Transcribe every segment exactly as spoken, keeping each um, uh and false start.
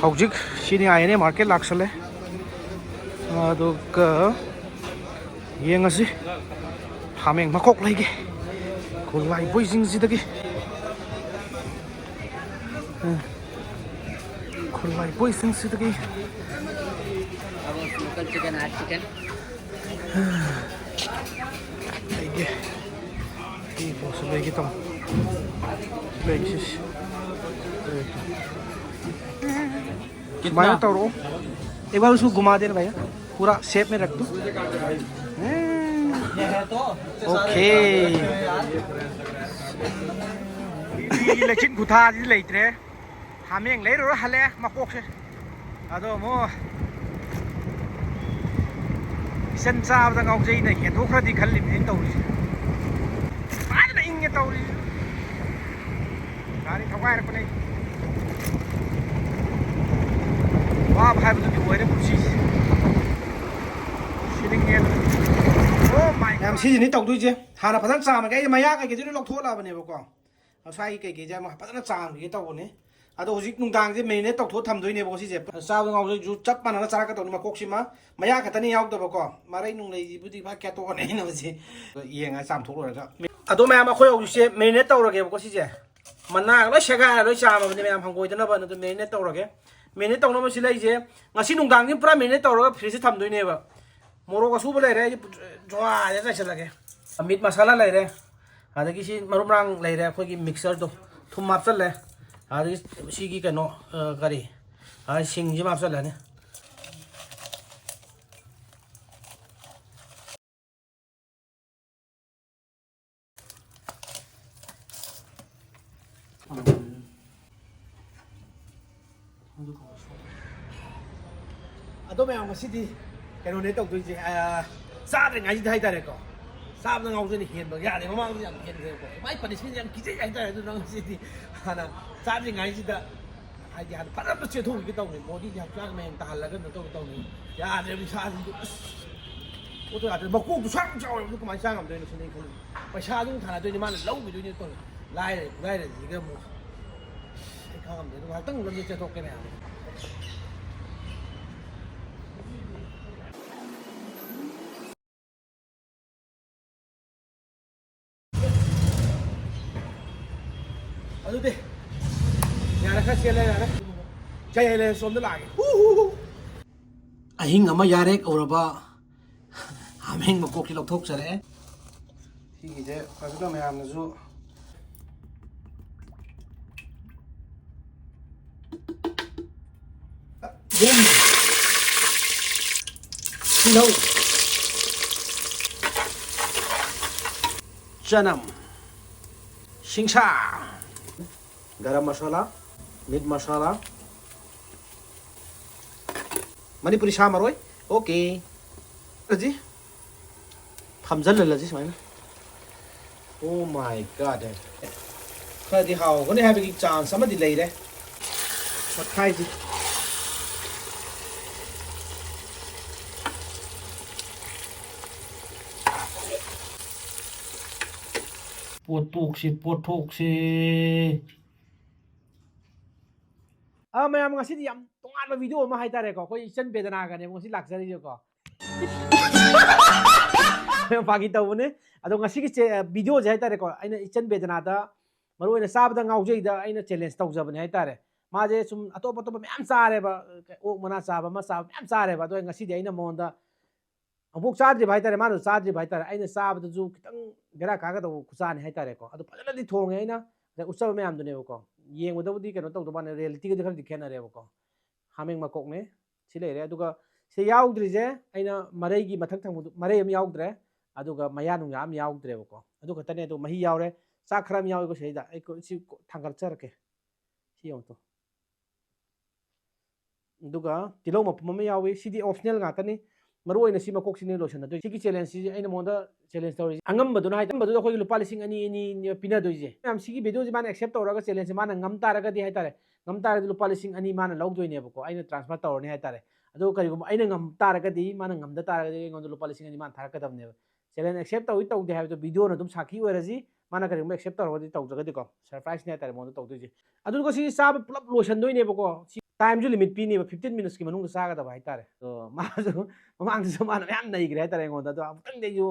ꯍꯧꯖꯤꯛ ꯁꯤꯅꯤ ꯑꯥꯏ N A market ꯂꯥꯛꯁꯜꯂꯦ꯫ ꯑꯗꯨꯒ ꯌꯦꯡꯉꯁꯤ ꯍꯥꯃꯦꯡ ꯃꯀꯣꯛ ꯂꯩꯒꯦ꯫ ꯈꯨꯜ ꯂꯥꯏꯕꯣꯏꯁꯤꯡꯁꯤꯗꯒꯤ, ꯈꯨꯜ ꯂꯥꯏꯕꯣꯏꯁꯤꯡꯁꯤꯗꯒꯤ꯫ ꯂꯩꯒꯦ꯫ ꯐꯤ ꯄꯣꯠꯁꯨ ꯂꯩꯒꯦ ꯇꯧ꯫ ꯂꯩꯁꯤ꯫ ꯁꯨꯃꯥꯏꯅ ꯇꯧꯔꯛꯑꯣ꯫ एक बार उसको घुमा देना भैया, पूरा शेप में रख दो। OK। ꯂꯩꯆꯤꯟ ꯈꯨꯊꯥꯁꯤꯗꯤ ꯂꯩꯇ꯭ꯔꯦ꯫ ꯍꯥꯃꯦꯡ ꯂꯩꯔꯨꯔ ꯍꯜꯂꯛꯑꯦ ꯃꯀꯣꯛꯁꯦ꯫ ꯑꯗꯣ ꯑꯃꯨꯛ ꯏꯆꯟ ꯆꯥꯕꯗ ꯉꯥꯎꯖꯩꯅ ꯍꯦꯟꯗꯣꯛꯈ꯭ꯔꯗꯤ ꯈꯜꯂꯤꯕꯅꯤ ꯑꯩꯅ ꯇꯧꯔꯤꯁꯦ꯫ ꯐꯖꯅ ꯏꯪꯉꯦ ꯇꯧꯔꯤꯁꯦ꯫ ꯒꯥꯔꯤ ꯊꯧꯒꯥꯏꯔꯛꯄꯅꯦ꯫ ꯋꯥꯕ ꯍꯥꯏꯕꯗꯨꯗꯤ ꯑꯣꯏꯔꯦ ꯄꯨꯟꯁꯤꯁꯦ꯫ ꯁꯤꯅꯤꯡꯉꯦ꯫ Oh my God꯫ ꯃꯌꯥꯝ ꯁꯤꯁꯤꯅꯤ ꯇꯧꯗꯣꯏꯁꯦ꯫ ꯍꯥꯟꯅ ꯐꯖꯅ ꯆꯥꯝꯃꯒꯦ꯫ ꯑꯩ ꯃꯌꯥ ꯀꯩꯀꯩꯁꯨ ꯂꯣꯏ ꯂꯧꯊꯣꯛꯂꯛꯑꯕꯅꯦꯕꯀꯣ꯫ ꯉꯁꯥꯏꯒꯤ ꯀꯩꯀꯩꯁꯦ ꯑꯃꯨꯛ ꯐꯖꯅ ꯆꯥꯝꯒꯦ ꯇꯧꯕꯅꯦ꯫ ꯑꯗꯣ ꯍꯧꯖꯤꯛ ꯅꯨꯡꯗꯥꯡꯁꯦ marinate ꯇꯧꯊꯣꯛꯑ ꯊꯝꯗꯣꯏꯅꯦꯕꯀꯣ ꯁꯤꯁꯦ꯫ ꯆꯥꯕꯗ ꯉꯥꯎꯖꯩꯁꯨ ꯆꯞ ꯃꯥꯟꯅꯅ ꯆꯥꯔꯛꯀꯗꯧꯅꯤ꯫ ꯃꯀꯣꯛꯁꯤꯃ ꯃꯌꯥ ꯈꯛꯇꯅꯤ ꯌꯥꯎꯗꯕꯀꯣ, ꯃꯔꯩ ꯅꯨꯡꯂꯩꯁꯤꯕꯨꯗꯤ ꯐꯖꯅ ꯈꯦꯠꯇꯣꯛꯑꯅꯤ ꯑꯩꯅ ꯍꯧꯖꯤꯛ꯫ ꯑꯗꯣ ꯌꯦꯡꯉ ꯆꯥꯝꯊꯣꯛ ꯂꯣꯏꯔꯒ꯫ ꯑꯗꯣ ꯃꯌꯥꯝ ꯑꯩꯈꯣꯏ ꯍꯧꯖꯤꯛꯁꯦ marinate ꯇꯧꯔꯒꯦꯕꯀꯣ ꯁꯤꯁꯦ꯫ ꯃꯅꯥꯒ ꯂꯣꯏ ꯁꯦꯒꯥꯏꯔ ꯂꯣꯏ ꯆꯥꯝꯃꯕꯅꯦ ꯃꯌꯥꯝ, ꯍꯪꯒꯣꯏꯗꯅꯕ꯫ ꯑꯗꯨ marinate ꯇꯧꯔꯒꯦ꯫ Marinate ꯇꯧꯅꯕ ꯁꯤ ꯂꯩꯁꯦ꯫ ꯉꯁꯤ ꯅꯨꯡꯗꯥꯡꯁꯤ ꯄꯨꯔꯥ marinate ꯇꯧꯔꯒ fridgeꯇ ꯊꯝꯗꯣꯏꯅꯦꯕ꯫ ꯃꯣꯔꯣꯛ ꯑꯁꯨꯕ ꯂꯩꯔꯦ, ꯑꯩꯗꯤ ꯖ꯭ꯋꯥꯏꯗ ꯆꯥꯏꯁꯤꯜꯂꯒꯦ꯫ Meat masala ꯂꯩꯔꯦ, ꯑꯗꯒꯤ ꯁꯤ ꯃꯔꯨ ꯃꯔꯥꯡ ꯂꯩꯔꯦ, ꯑꯩꯈꯣꯏꯒꯤ mixtureꯗꯣ, ꯊꯨꯝ ꯍꯥꯞꯆꯜꯂꯦ, ꯑꯗꯒꯤ ꯁꯤꯒꯤ ꯀꯩꯅꯣ, ꯑ, ꯀꯔꯤ, ꯑ, ꯁꯤꯡꯁꯤꯃ ꯍꯥꯞꯆꯜꯂꯅꯤ꯫ ꯑꯗꯣ ꯃꯌꯥꯝ, ꯉꯁꯤꯗꯤ ꯀꯩꯅꯣꯅꯦ ꯇꯧꯗꯣꯏꯁꯦ, ꯑ, ꯆꯥꯗ꯭ꯔꯤꯉꯩꯁꯤꯗ ꯍꯥꯏꯇꯥꯔꯦꯀꯣ, ꯆꯥꯕꯗ ꯉꯥꯎꯖꯅ ꯍꯦꯟꯕ ꯌꯥꯗꯦ꯫ ꯃꯃꯥꯡꯗ ꯌꯥꯝ ꯍꯦꯟꯈ꯭ꯔꯦꯕꯀꯣ, ꯃꯥꯏ punishment ꯌꯥꯝ ꯀꯤꯖꯩ ꯍꯥꯏꯇꯥꯔꯦ꯫ ꯑꯗꯨꯅ ꯉꯁꯤꯗꯤ ꯍꯥꯟꯅ ꯆꯥꯗ꯭ꯔꯤꯉꯩꯁꯤꯗ, ꯍꯥꯏꯗꯤ, ꯍꯥꯟꯅ ꯐꯖꯅ ꯆꯦꯟꯊꯣꯛꯈꯤꯒꯦ ꯇꯧꯅꯤ, bodyꯁꯦ ꯍꯛꯆꯥꯡ ꯃꯌꯦꯡ ꯇꯥꯍꯜꯂꯒ ꯀꯩꯅꯣ ꯇꯧꯒꯦ ꯇꯧꯅꯤ꯫ ꯌꯥꯗ꯭ꯔꯦꯕ ꯏꯁꯥꯁꯤꯁꯨ, ꯑꯁ, ꯄꯣꯠꯇꯣ ꯌꯥꯗ꯭ꯔꯦ꯫ ꯃꯀꯣꯛꯇꯨ ꯁ꯭ꯋꯥꯏꯃꯨꯛ ꯆꯥꯎꯔꯦꯕ, ꯑꯗꯨ ꯀꯃꯥꯏꯅ ꯆꯥ ꯉꯝꯗꯣꯏꯅꯣ ꯁꯤꯅꯤ ꯑꯩꯅ ꯈꯜꯂꯤꯁꯦ꯫ ꯄꯩꯁꯥꯗꯨ ꯑꯃꯨꯛ ꯊꯥꯅꯗꯣꯏꯅꯤ, ꯃꯥꯅ ꯂꯧꯈꯤꯗꯣꯏꯅꯦ ꯇꯧꯔꯤ꯫ ꯂꯥꯏꯔ, ꯂꯥꯏꯔꯁꯤꯒ ꯑꯃꯨꯛ꯫ ꯑꯩ ꯈꯪꯉꯝꯗꯦ꯫ ꯑꯗꯨ ꯉꯥꯏꯍꯥꯛꯇꯪ ꯂꯝꯖꯦꯜ ꯆꯦꯟꯊꯣꯛꯀꯦ ꯃꯌꯥꯝ꯫ ꯑꯗꯨꯗꯤ ꯌꯥꯔꯦ, ꯈꯔ ꯆꯦꯜꯂꯦ, ꯌꯥꯔꯦ꯫ ꯆꯩ ꯂꯩꯔꯦ, ꯁꯣꯝꯗ ꯂꯥꯛꯑꯒꯦ꯫ ꯍꯨ, ꯍꯨ, ꯍꯨ꯫ ꯑꯍꯤꯡ ꯑꯃ ꯌꯥꯔꯦꯛ ꯎꯔꯕ ꯍꯥꯃꯦꯡ ꯃꯀꯣꯛꯁꯤ ꯂꯧꯊꯣꯛꯆꯔꯛꯑꯦ꯫ ꯁꯤꯒꯤꯁꯦ ꯐꯖꯅ ꯃꯌꯥꯝꯅꯁꯨ ꯌꯦꯡ꯫ ꯇꯤꯜꯍꯧ, ꯆꯅꯝ, ꯁꯤꯡꯁꯥ, ꯒꯔꯝ ꯃꯁꯥꯂꯥ, ꯃꯤꯠ ꯃꯁꯥꯂꯥ, ꯃꯅꯤꯄꯨꯔꯤ ꯁꯥ ꯃꯔꯣꯏ꯫ ꯑꯣꯀꯦ꯫ ꯑꯁꯤ ꯐꯝꯖꯜꯍꯜꯂꯁꯤ ꯁꯨꯃꯥꯏꯅ꯫ Oh my God꯫ ꯈꯔꯗꯤ ꯍꯥꯎꯒꯅꯤ ꯍꯥꯏꯕꯒꯤ ꯆꯥꯟꯁ ꯑꯃꯗꯤ ꯂꯩꯔꯦ꯫ ꯃꯈꯥꯏꯁꯤ꯫ ꯄꯣꯠꯊꯣꯛꯁꯤ, ꯄꯣꯠꯊꯣꯛꯁꯤ꯫ ꯑ, ꯃꯌꯥꯝ, ꯉꯁꯤꯗꯤ ꯌꯥꯝ ꯇꯣꯉꯥꯟꯕ ꯚꯤꯗꯤꯑꯣ ꯑꯃ ꯍꯥꯏꯇꯥꯔꯦꯀꯣ, ꯑꯩꯈꯣꯏ ꯏꯆꯟ ꯕꯦꯗꯅꯥꯒꯅꯦꯕ ꯉꯁꯤ ꯂꯥꯛꯆꯔꯤꯁꯦꯀꯣ꯫ ꯐꯥꯒꯤ ꯇꯧꯕꯅꯦ꯫ ꯑꯗꯣ ꯉꯁꯤꯒꯤ ꯆꯦ-, ꯚꯤꯗꯤꯑꯣꯁꯦ ꯍꯥꯏꯇꯥꯔꯦꯀꯣ, ꯑꯩꯅ ꯏꯆꯟ ꯕꯦꯗꯅꯥꯗ ꯃꯔꯨ ꯑꯣꯏꯅ ꯆꯥꯕꯗ ꯉꯥꯎꯖꯩꯗ ꯑꯩꯅ ꯆꯦꯂꯦꯟꯖ ꯇꯧꯖꯕꯅꯦ ꯍꯥꯏꯇꯥꯔꯦ꯫ ꯃꯥꯁꯦ ꯁꯨꯝ ꯑꯇꯣꯞ ꯑꯇꯣꯞꯄ ꯃꯌꯥꯝ ꯆꯥꯔꯦꯕ, ꯑꯣꯛ ꯃꯅꯥ ꯆꯥꯕ, ꯑꯃ ꯆꯥꯕ ꯃꯌꯥꯝ ꯆꯥꯔꯦꯕ꯫ ꯑꯗꯣ ꯉꯁꯤꯗꯤ ꯑꯩꯅ ꯃꯉꯣꯟꯗ ꯑꯃꯨꯛ ꯆꯥꯗ꯭ꯔꯤꯕ ꯍꯥꯏꯇꯥꯔꯦ, ꯃꯥꯅꯁꯨ ꯆꯥꯗ꯭ꯔꯤꯕ ꯍꯥꯏꯇꯥꯔꯦ꯫ ꯑꯩꯅ ꯆꯥꯕꯗꯁꯨ ꯈꯤꯇꯪ ꯕꯦꯔꯥ ꯀꯥꯒꯗꯧꯕ ꯈꯨꯆꯥꯅꯤ ꯍꯥꯏꯇꯥꯔꯦꯀꯣ꯫ ꯑꯗꯣ ꯐꯖꯅꯗꯤ ꯊꯣꯡꯉꯦ ꯑꯩꯅ, ꯉꯁꯥꯏ ꯎꯠꯆꯕ ꯃꯌꯥꯝꯗꯨꯅꯦꯕꯀꯣ꯫ ꯌꯦꯡꯕꯗꯕꯨꯗꯤ ꯀꯩꯅꯣ ꯇꯧꯗꯧ ꯃꯥꯟꯗꯦ, ꯔꯤꯌꯦꯂꯤꯇꯤꯒꯗꯤ ꯈꯔꯗꯤ ꯈꯦꯠꯅꯔꯦꯕꯀꯣ꯫ ꯍꯥꯃꯦꯡ ꯃꯀꯣꯛꯅꯦ꯫ ꯁꯤ ꯂꯩꯔꯦ꯫ ꯑꯗꯨꯒ ꯁꯤ ꯌꯥꯎꯗ꯭ꯔꯤꯁꯦ ꯑꯩꯅ ꯃꯔꯩꯒꯤ ꯃꯊꯛ ꯊꯪꯕꯗꯨ, ꯃꯔꯩ ꯑꯃ ꯌꯥꯎꯗ꯭ꯔꯦ꯫ ꯑꯗꯨꯒ ꯃꯌꯥ ꯅꯨꯡꯌꯥ ꯑꯃ ꯌꯥꯎꯗ꯭ꯔꯦꯕꯀꯣ꯫ ꯑꯗꯨ ꯈꯛꯇꯅꯦ꯫ ꯑꯗꯣ ꯃꯍꯤ ꯌꯥꯎꯔꯦ꯫ ꯆꯥꯛ ꯈꯔ ꯑꯃ ꯌꯥꯎꯏꯀꯣ ꯁꯤꯗꯩꯗ꯫ ꯑꯩ ꯀꯣ-, ꯁꯤ ꯀꯣ-, ꯊꯥꯡꯒꯠꯆꯔꯛꯀꯦ꯫ ꯁꯤ ꯌꯦꯡꯉꯨ ꯇꯨ꯫ ꯑꯗꯨꯒ ꯇꯤꯜꯍꯧ ꯃꯄꯨꯝ ꯑꯃ ꯌꯥꯎꯏ꯫ ꯁꯤꯗꯤ ꯑꯣꯞꯁꯅꯦꯜ ꯉꯥꯛꯇꯅꯤ꯫ ꯃꯔꯨ ꯑꯣꯏꯅ ꯁꯤ ꯃꯀꯣꯛꯁꯤꯅꯦ ꯂꯣꯏꯁꯤꯟꯅꯗꯣꯏꯁꯦ꯫ ꯁꯤꯒꯤ ꯆꯦꯂꯦꯟꯖꯁꯤꯁꯦ ꯑꯩꯅ ꯃꯉꯣꯟꯗ ꯆꯦꯂꯦꯟꯖ ꯇꯧꯔꯤꯁꯦ꯫ ꯑꯉꯝꯕꯗꯨꯅ ꯍꯥꯏ-, ꯑꯉꯝꯕꯗꯨꯗ ꯑꯩꯈꯣꯏꯒꯤ ꯂꯨꯄꯥ ꯂꯤꯁꯤꯡ ꯑꯅꯤ, ꯑꯅꯤ ꯄꯤꯅꯗꯣꯏꯁꯦ꯫ ꯃꯌꯥꯝ, ꯁꯤꯒꯤ ꯚꯤꯗꯤꯑꯣꯁꯦ ꯃꯥꯅ ꯑꯦꯛꯁꯦꯞ ꯇꯧꯔꯒ ꯆꯦꯂꯦꯟꯖꯁꯦ ꯃꯥꯅ ꯉꯝ ꯇꯥꯔꯒꯗꯤ ꯍꯥꯏꯇꯥꯔꯦ, ꯉꯝ ꯇꯥꯔꯒꯗꯤ ꯂꯨꯄꯥ ꯂꯤꯁꯤꯡ ꯑꯅꯤ ꯃꯥꯅ ꯂꯧꯗꯣꯏꯅꯦꯕꯀꯣ꯫ ꯑꯩꯅ ꯇ꯭ꯔꯥꯟꯁꯐꯔ ꯇꯧꯔꯅꯤ ꯍꯥꯏꯇꯥꯔꯦ꯫ ꯑꯗꯨꯒ ꯀꯔꯤꯒꯨꯝꯕ ꯑꯩꯅ ꯉꯝ ꯇꯥꯔꯒꯗꯤ, ꯃꯥꯅ ꯉꯝꯗ ꯇꯥꯔꯒꯗꯤ ꯑꯩꯉꯣꯟꯗ ꯂꯨꯄꯥ ꯂꯤꯁꯤꯡ ꯑꯅꯤ ꯃꯥꯅ ꯊꯥꯔꯛꯀꯗꯕꯅꯦꯕ꯫ ꯆꯦꯂꯦꯟꯖ ꯑꯦꯛꯁꯦꯞ ꯇꯧꯏ ꯇꯧꯗꯦ ꯍꯥꯏꯕꯗꯣ ꯚꯤꯗꯤꯑꯣꯅ ꯑꯗꯨꯝ ꯁꯥꯈꯤ ꯑꯣꯏꯔꯁꯤ꯫ ꯃꯥꯅ ꯀꯔꯤꯒꯨꯝꯕ ꯑꯦꯛꯁꯦꯞ ꯇꯧꯔꯒꯗꯤ ꯇꯧꯗ꯭ꯔꯒꯗꯤꯀꯣ, ꯁꯔꯄ꯭ꯔꯥꯏꯖꯅꯦ ꯍꯥꯏꯇꯥꯔꯦ ꯃꯉꯣꯟꯗ ꯇꯧꯗꯣꯏꯁꯦ꯫ ꯑꯗꯨꯒ ꯁꯤ ꯆꯥꯕ ꯄꯨꯂꯞ ꯂꯣꯏꯁꯟꯗꯣꯏꯅꯦꯕꯀꯣ꯫ ꯁꯤ ꯇꯥꯏꯝꯁꯨ ꯂꯤꯃꯤꯠ ꯄꯤꯅꯦꯕ, ꯐꯤꯐꯇꯤꯟ ꯃꯤꯅꯤꯠꯁꯀꯤ ꯃꯅꯨꯡꯗ ꯆꯥꯒꯗꯕ ꯍꯥꯏꯇꯥꯔꯦ꯫ ꯑꯗꯣ ꯃꯥꯁꯨ ꯃꯃꯥꯡꯗꯁꯨ ꯃꯥꯅ ꯃꯌꯥꯝ ꯅꯩꯈ꯭ꯔꯦ ꯍꯥꯏꯇꯥꯔꯦ ꯑꯩꯉꯣꯟꯗ꯫ ꯑꯗꯣ ꯑꯃꯨꯛꯇꯪꯗꯤ ꯑꯩꯁꯨ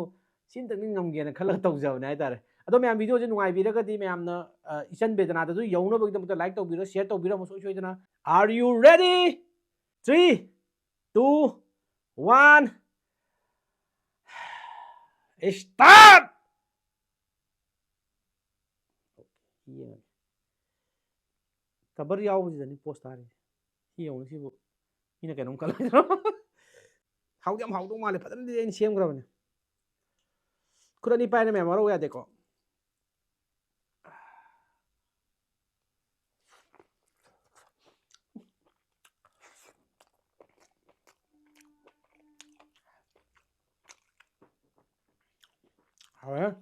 ꯁꯤꯝꯇꯪꯗꯤ ꯉꯝꯒꯦꯅ ꯈꯜꯂꯒ ꯇꯧꯖꯕꯅꯦ ꯍꯥꯏꯇꯥꯔꯦ꯫ ꯑꯗꯣ ꯃꯌꯥꯝ, ꯚꯤꯗꯤꯑꯣꯁꯦ ꯅꯨꯡꯉꯥꯏꯕꯤꯔꯒꯗꯤ ꯃꯌꯥꯝꯅ, ꯑ, ꯏꯆꯟ ꯕꯦꯗꯅꯥꯗꯁꯨ ꯌꯧꯅꯕꯒꯤꯗꯃꯛꯇ ꯂꯥꯏꯛ ꯇꯧꯕꯤꯔꯣ, ꯁꯤꯌꯔ ꯇꯧꯕꯤꯔꯣ ꯑꯃ ꯁꯣꯏ ꯁꯣꯏꯗꯅ꯫ Are you ready? Three, two, one, start! ꯌꯦꯡꯉꯒꯦ꯫ ꯀꯕꯔ ꯌꯥꯎꯕꯁꯤꯗꯅꯤ ꯄꯣꯁ ꯇꯥꯔꯤꯁꯦ꯫ ꯁꯤ ꯌꯦꯡꯉꯨꯅꯦ, ꯁꯤꯕꯨ ꯃꯤꯅ ꯀꯩꯅꯣꯝ ꯈꯜꯂꯣꯏꯗ꯭ꯔꯣ? ꯍꯥꯎꯗꯤ ꯌꯥꯝ ꯍꯥꯎꯗꯧ ꯃꯥꯜꯂꯦ, ꯐꯖꯅꯗꯤ ꯑꯩꯅ ꯁꯦꯝꯈ꯭ꯔꯕꯅꯦ꯫ ꯈꯨꯠ ꯑꯅꯤ ꯄꯥꯏꯅ ꯃꯌꯥꯝ ꯋꯥꯔꯧ ꯌꯥꯗꯦꯀꯣ꯫ ꯍꯥꯎꯔꯦ꯫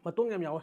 ꯃꯇꯣꯡ ꯌꯥꯝ ꯌꯥꯎꯋꯦ꯫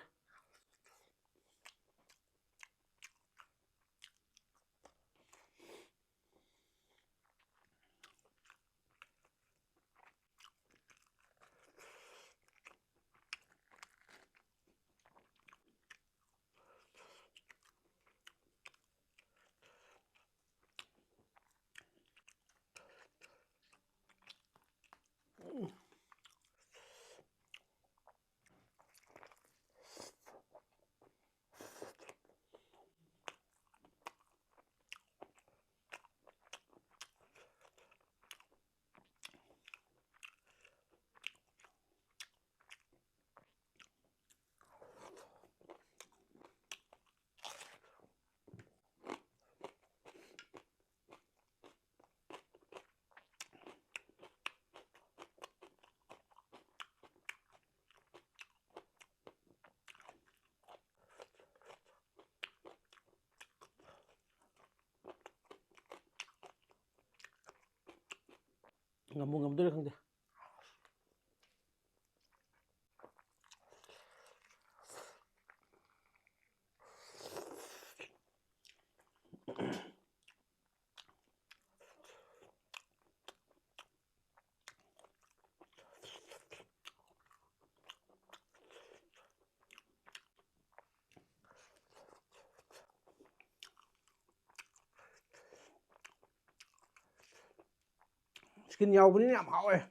ꯉꯝꯕꯨ ꯉꯝꯗꯣꯏꯔꯥ ꯈꯪꯗꯦ꯫ ꯁ꯭ꯀꯤꯟ ꯌꯥꯎꯕꯅꯤꯅ ꯌꯥꯝ ꯍꯥꯎꯋꯦ꯫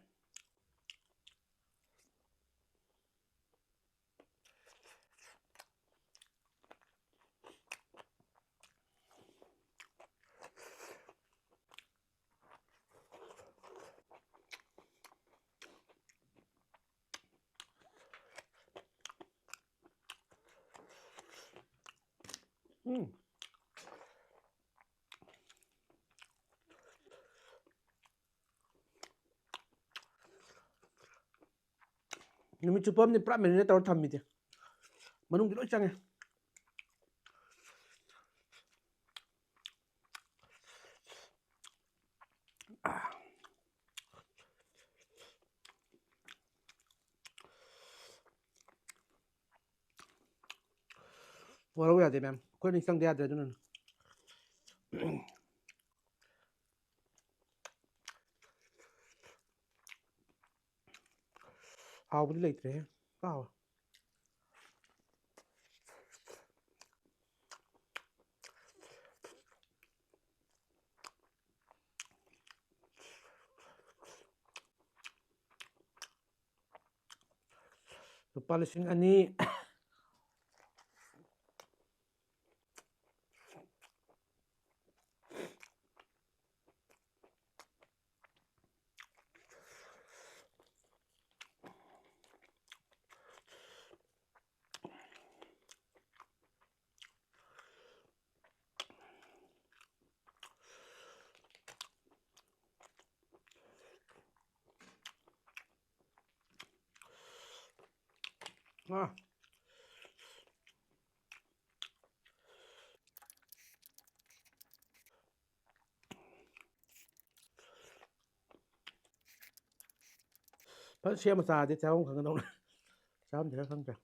ꯎꯝ꯫ ꯅꯨꯃꯤꯠ ꯆꯨꯞꯄ ꯑꯃꯗꯤ ꯄꯨꯔꯥ marinate ꯇꯧꯔ ꯊꯝꯃꯤꯗꯤ꯫ ꯃꯅꯨꯡꯗꯤ ꯂꯣꯏ ꯆꯪꯉꯦ꯫ ꯋꯥꯔꯧ ꯌꯥꯗꯦ, ꯃꯌꯥꯝ꯫ ꯑꯩꯈꯣꯏ ꯑꯅꯤ ꯆꯪꯗ ꯌꯥꯗ꯭ꯔꯦ, ꯑꯗꯨꯅꯅꯦ꯫ ꯍꯥꯎꯕꯗꯤ ꯂꯩꯇ꯭ꯔꯦꯍꯦ꯫ ꯍꯥꯎꯋꯦ꯫ ꯂꯨꯄꯥ ꯂꯤꯁꯤꯡ ꯑꯅꯤ꯫ ꯑꯥ꯫ ꯐꯖꯅ ꯁꯦꯝꯃ ꯆꯥꯔꯗꯤ ꯆꯥꯐꯝ ꯈꯪꯒꯗꯧꯅꯦ꯫ ꯆꯥꯔꯝꯁꯤꯔ ꯈꯪꯗ꯭ꯔꯦ꯫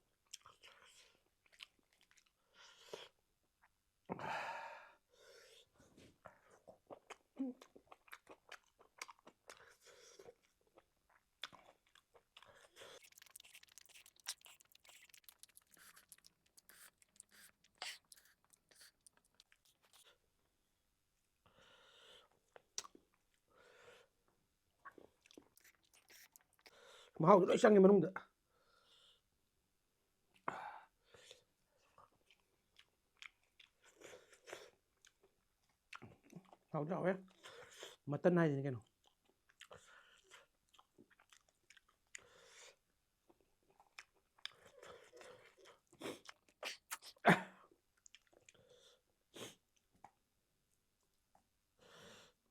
ꯃꯍꯥꯎꯗꯣ ꯂꯣꯏ ꯆꯪꯉꯦ ꯃꯅꯨꯡꯗ꯫ ꯍꯥꯎꯗꯤ ꯍꯥꯎꯋꯦ꯫ ꯃꯇꯟ ꯍꯥꯏꯁꯤꯅꯤ ꯀꯩꯅꯣ꯫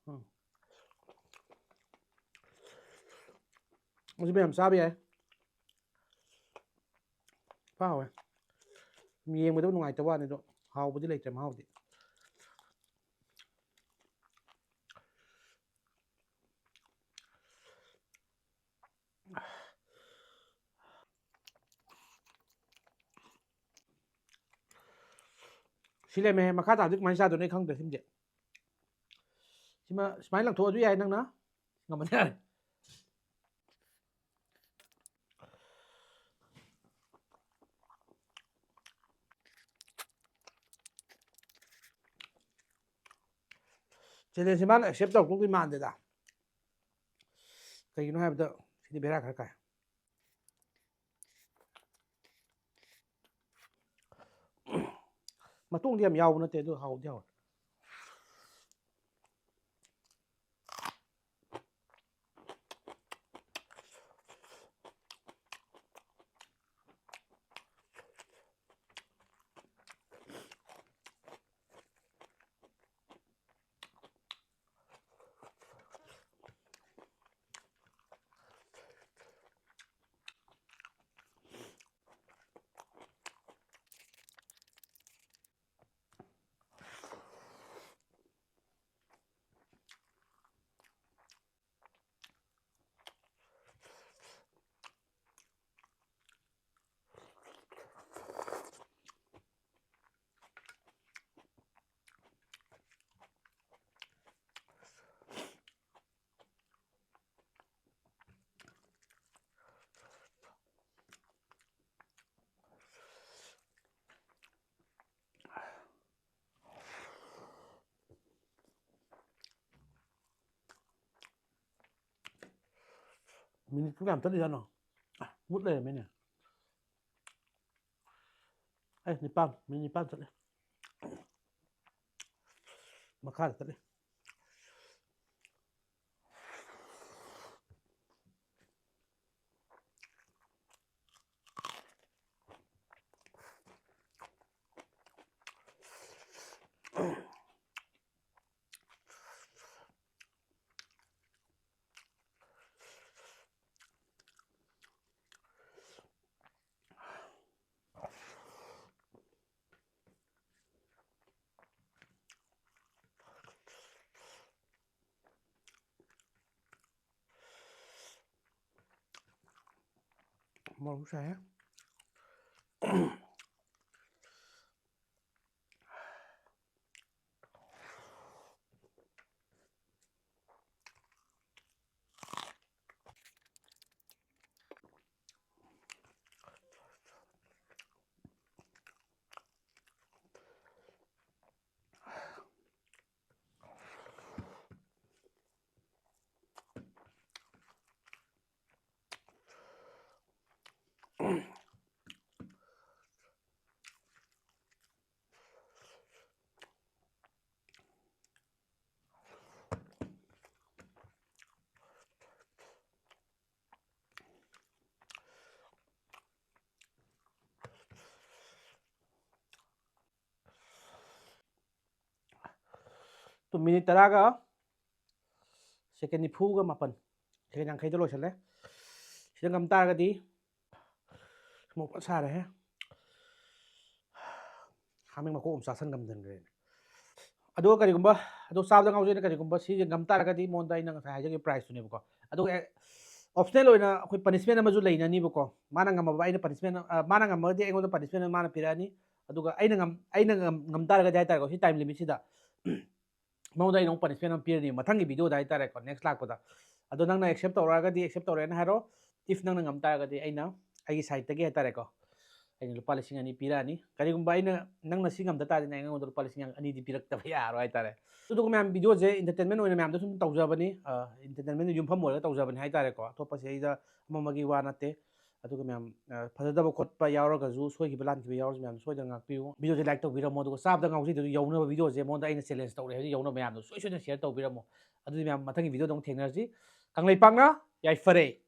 ꯎꯝ꯫ ꯑꯁꯤ ꯃꯌꯥꯝ ꯆꯥꯕ ꯌꯥꯏ꯫ ꯐꯥ ꯍꯥꯎꯋꯦ꯫ ꯌꯦꯡꯕꯗꯕꯨ ꯅꯨꯡꯉꯥꯏꯇꯕ ꯋꯥꯅꯤ, ꯑꯗꯣ ꯍꯥꯎꯕꯗꯤ ꯂꯩꯇ꯭ꯔꯦ ꯃꯍꯥꯎꯗꯤ꯫ ꯁꯤ ꯂꯩꯔꯝꯃꯦ꯫ ꯃꯈꯥ ꯇꯥꯕꯗꯤ ꯀꯃꯥꯏꯅ ꯆꯥꯗꯣꯏꯅꯣ ꯑꯩ ꯈꯪꯗ꯭ꯔꯦ ꯁꯤꯃꯗꯤ꯫ ꯁꯤꯃ ꯁꯨꯃꯥꯏꯅ ꯂꯪꯊꯣꯛꯑꯁꯨ ꯌꯥꯏ ꯅꯪꯅ꯫ ꯉꯝꯃꯅꯤ ꯌꯥꯔꯦ꯫ Challenge ꯁꯤ ꯃꯥꯅ accept ꯇꯧꯔꯛꯇꯧꯗꯤ ꯃꯥꯟꯗꯦꯗ꯫ ꯀꯩꯒꯤꯅꯣ ꯍꯥꯏꯕꯗ ꯁꯤꯗꯤ ꯕꯦꯔꯥ ꯈꯔ ꯀꯥꯏ꯫ ꯃꯇꯣꯡꯗꯤ ꯌꯥꯝ ꯌꯥꯎꯕ ꯅꯠꯇꯦ, ꯑꯗꯨ ꯍꯥꯎꯗꯤ ꯍꯥꯎꯋꯦ꯫ ꯃꯤꯅꯤꯠ ꯄꯨꯡ ꯀꯌꯥꯝ ꯆꯠꯂꯤꯖꯥꯠꯅꯣ? ꯃꯨꯠ ꯂꯩꯔꯝꯃꯦꯅꯦ꯫ ꯑꯩ ꯅꯤꯄꯥꯟ, ꯃꯤꯅꯤꯠ ꯅꯤꯄꯥꯟ ꯆꯠꯂꯦ꯫ ꯃꯈꯥꯗ ꯆꯠꯂꯤ꯫ ꯃꯣꯔꯣꯛ ꯁꯥꯏꯍꯦ꯫ ꯇꯨ ꯃꯤꯅꯤꯠ ꯇꯔꯥꯒ ꯁꯦꯀꯦꯟ ꯅꯤꯐꯨꯒ ꯃꯥꯄꯟ, ꯁꯦꯀꯦꯟ ꯌꯥꯡꯈꯩꯗ ꯂꯣꯏꯁꯤꯜꯂꯦ꯫ ꯁꯤꯗ ꯉꯝ ꯇꯥꯔꯒꯗꯤ ꯃꯣꯔꯣꯛ ꯐꯖ ꯁꯥꯔꯦꯍꯦ꯫ ꯍꯥꯃꯦꯡ ꯃꯀꯣꯛ ꯑꯃ ꯆꯥꯁꯟ ꯉꯝꯗꯟꯈ꯭ꯔꯦꯅꯦ꯫ ꯑꯗꯨꯒ ꯀꯔꯤꯒꯨꯝꯕ, ꯑꯗꯨ ꯆꯥꯕꯗ ꯉꯥꯎꯖꯩꯅ ꯀꯔꯤꯒꯨꯝꯕ ꯁꯤꯁꯦ ꯉꯝ ꯇꯥꯔꯒꯗꯤ ꯃꯉꯣꯟꯗ ꯑꯩꯅ ꯉꯁꯥꯏ ꯍꯥꯏꯖꯈꯤꯕ prizeꯇꯨꯅꯦꯕꯀꯣ꯫ ꯑꯗꯨꯒ ꯑꯦ, optional ꯑꯣꯏꯅ ꯑꯩꯈꯣꯏ punishment ꯑꯃꯁꯨ ꯂꯩꯅꯅꯤꯕꯀꯣ꯫ ꯃꯥꯅ ꯉꯝꯃꯕ ꯑꯩꯅ punishment, ꯑ, ꯃꯥꯅ ꯉꯝꯃꯒꯗꯤ ꯑꯩꯉꯣꯟꯗ punishment ꯑꯃ ꯃꯥꯅ ꯄꯤꯔꯛꯑꯅꯤ꯫ ꯑꯗꯨꯒ ꯑꯩꯅ ꯉꯝ-, ꯑꯩꯅ ꯉꯝ-, ꯉꯝ ꯇꯥꯔꯒꯗꯤ ꯍꯥꯏꯇꯥꯔꯦꯀꯣ, ꯁꯤ time limitꯁꯤꯗ ꯃꯉꯣꯟꯗ ꯑꯩꯅ ꯑꯃꯨꯛ punishment ꯑꯃ ꯄꯤꯔꯅꯤ ꯃꯊꯪꯒꯤ videoꯗ ꯍꯥꯏꯇꯥꯔꯦꯀꯣ, next ꯂꯥꯛꯄꯗ꯫ ꯑꯗꯣ ꯅꯪꯅ accept ꯇꯧꯔꯛꯑꯒꯗꯤ accept ꯇꯧꯔꯦꯅ ꯍꯥꯏꯔꯣ, if ꯅꯪꯅ ꯉꯝ ꯇꯥꯔꯒꯗꯤ ꯑꯩꯅ ꯑꯩꯒꯤ sideꯇꯒꯤ ꯍꯥꯏꯇꯥꯔꯦꯀꯣ, ꯑꯩꯅ ꯂꯨꯄꯥ ꯂꯤꯁꯤꯡ ꯑꯅꯤ ꯄꯤꯔꯛꯑꯅꯤ꯫ ꯀꯔꯤꯒꯨꯝꯕ ꯑꯩꯅ, ꯅꯪꯅ ꯁꯤ ꯉꯝꯗ ꯇꯥꯔꯗꯤ, ꯅꯪ ꯑꯩꯉꯣꯟꯗ ꯂꯨꯄꯥ ꯂꯤꯁꯤꯡ ꯑꯅꯤꯗꯤ ꯄꯤꯔꯛꯇꯕ ꯌꯥꯔꯣꯏ ꯍꯥꯏꯇꯥꯔꯦ꯫ ꯑꯗꯨꯒ ꯃꯌꯥꯝ, ꯚꯤꯗꯤꯑꯣꯁꯦ entertainment ꯑꯣꯏꯅ ꯃꯌꯥꯝꯗ ꯁꯨꯝ ꯇꯧꯖꯕꯅꯤ, ꯑ, entertainment ꯌꯨꯝꯐꯝ ꯑꯣꯏꯔꯒ ꯇꯧꯖꯕꯅꯤ ꯍꯥꯏꯇꯥꯔꯦꯀꯣ꯫ ꯑꯇꯣꯞꯄꯁꯦ ꯑꯩꯗ ꯑꯃ ꯑꯃꯒꯤ ꯋꯥ ꯅꯠꯇꯦ꯫ ꯑꯗꯨꯒ ꯃꯌꯥꯝ, ꯑ, ꯐꯖꯗꯕ ꯈꯣꯠꯄ ꯌꯥꯎꯔꯒꯁꯨ, ꯁꯣꯏꯈꯤꯕ ꯂꯥꯟꯈꯤꯕ ꯌꯥꯎꯔꯁꯨ ꯃꯌꯥꯝ ꯁꯣꯏꯗꯅ ꯉꯥꯛꯄꯤꯌꯨ꯫ ꯚꯤꯗꯤꯑꯣꯁꯦ like ꯇꯧꯕꯤꯔꯝꯃꯣ, ꯑꯗꯨꯒ ꯆꯥꯕꯗ ꯉꯥꯎꯖꯩꯗꯨ ꯌꯧꯅꯕ ꯚꯤꯗꯤꯑꯣꯁꯦ ꯃꯉꯣꯟꯗ ꯑꯩꯅ challenge ꯇꯧꯔꯦ ꯍꯥꯏꯕꯗꯤ ꯌꯧꯅꯕ ꯃꯌꯥꯝꯗꯣ ꯁꯣꯏ ꯁꯣꯏꯗꯅ share ꯇꯧꯕꯤꯔꯝꯃꯣ꯫ ꯑꯗꯨꯗꯤ ꯃꯌꯥꯝ ꯃꯊꯪꯒꯤ ꯚꯤꯗꯤꯑꯣꯗ ꯑꯃꯨꯛ ꯊꯦꯡꯅꯔꯁꯤ꯫ ꯀꯪꯂꯩꯄꯥꯛꯅ ꯌꯥꯏꯐꯔꯦ꯫